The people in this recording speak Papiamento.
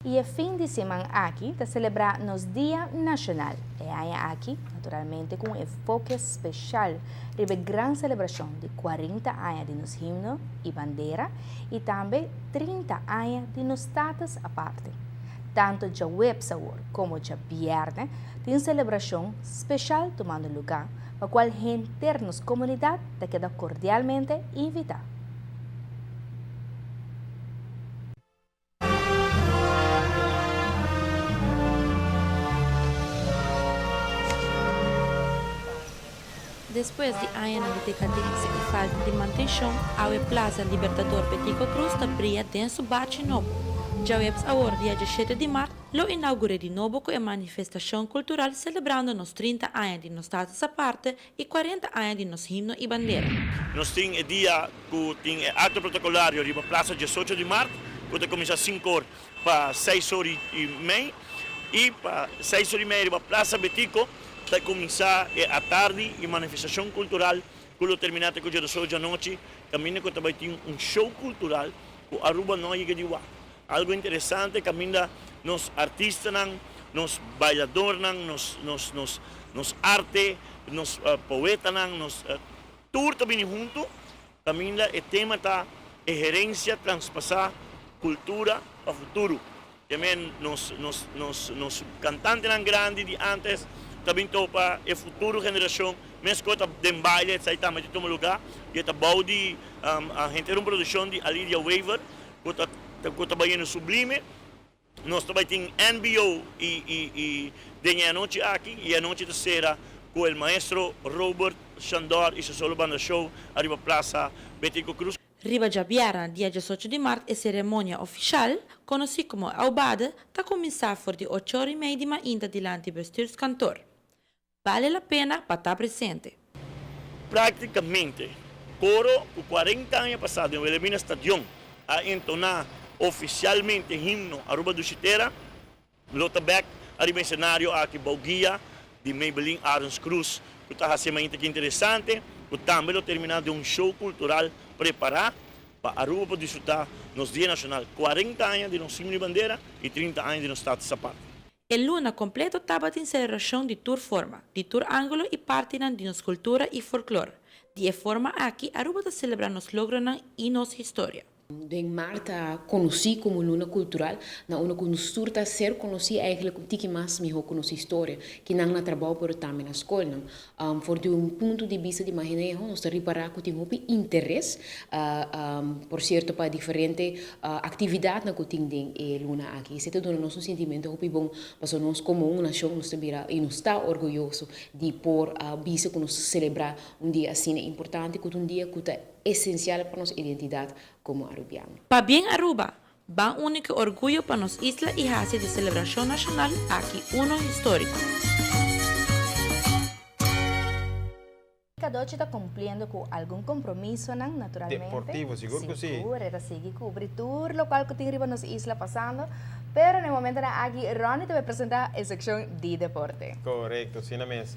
I e fin di siman aki ta selebrá nos Dia Nashonal. E aña aki, naturalmente ku un enfoke speshal riba e gran selebrashon di kuarenta aña di nos himno i bandera i tambe 30 aña di nos status aparte. Tantu djaweps awor komo djabièrnè tin selebrashon speshal tumando lugá pa kual henter nos komunidat ta keda kordialmente invitá. Despues di añanan di dekadensia i falta di mantenshon, awe Plaza Libertador Betico Croes ta bria den su bachi nobo. Djaweps awor, dia djeshete di mart, lo inaugur'é di nobo ku e manifestashon kultural selebrando nos 30 aña di nos status aparte i 40 aña di nos himno i bandera. Nos tin e dia ku tin e akto protokolario riba Plaza diesocho di mart ku ta kuminsá sinku or pa seis or i mei i pa seis or i mei riba Plaza Betico ta kuminsá e atardi i manifestashon kultural ku lo terminá te ku djedoso djanochi kaminda ku ta bai tin un show kultural ku Aruba no a yega di wak. Algo interesante kaminda nos artistanan, nos bailadornan, nos nos nos nos arte, nos poetanan, nos tur ta bini huntu kaminda e tema ta e herencia traspasá kultura pa futuro. Te men nos nos nos nos kantantenan grandi di antes ta bin topa e futuro generashon meskos ta den baile esei tambe ta tuma lugá i e ta bou di henter un produkshon di Alidia Wever. Ku ta ku ta bayendo sublime. Nos ta bai tin NBO i i i den e anochi aki i e anochi ta sera ku el maestro Robert Shandor i su solo banda show ariba Plaza Betico Croes. Riba djabièrnè dia diesocho di mart e seremonia ofishal, konosí komo Aubade, ta kuminsá for di ocho or i mei di mainta dilanti Bestuurskantoor. Bale la pena pa ta presente. Práktikamente, koro ku 40 aña pasá den Wilhelmina Stadion a entoná ofisialmente himno Aruba Dushi Tera, lo ta bèk ariba e senario aki bou guia di Maybelline Arends Cruz ku ta hasi e mainta ki interesante ku tambe lo terminá den un show kultural prepará pa Aruba por disfrutá nos Dia Nashonal, 40 aña di nos himno i bandera i 30 aña di nos status aparte. E luna kompleto tabatin selebrashon di tur forma, di tur ángulo i partinan di nos kultura i folklor. Di e forma aki Aruba ta selebrá nos logronan i nos historia. Den mart ta konosí komo luna kultural, na unda ku nos tur ta ser konosí eigentlik un tiki mas mihó ku nos historia, kinan na trabou pero tambe na skolnan. For di un punto di bista di maneho nos ta ripará ku tin hopi interes, por sierto pa diferente aktividatnan ku tin den e luna aki. Esei ta duna nos un sintimentu hopi bon pasobra nos komo un nashon nos ta bira i nos ta orguyoso di por bisa ku nos ta selebrá un dia asina importante ku ta un dia ku ta esensial pa nos identidat komo arubiano. Pabien Aruba! Ban uni ku orguyo pa nos isla i hasi di selebrashon nashonal aki uno históriko. Cadochi ta cumpliendo cu algun compromisonan, naturalmente. Deportivo, sigur cu si. Sigur, e ta sigui cubri tur locual cu tin riba nos isla pasando. Pero na e momentonan aki Ronnie ta bay presenta e seccion di deporte. Corecto, asina mes.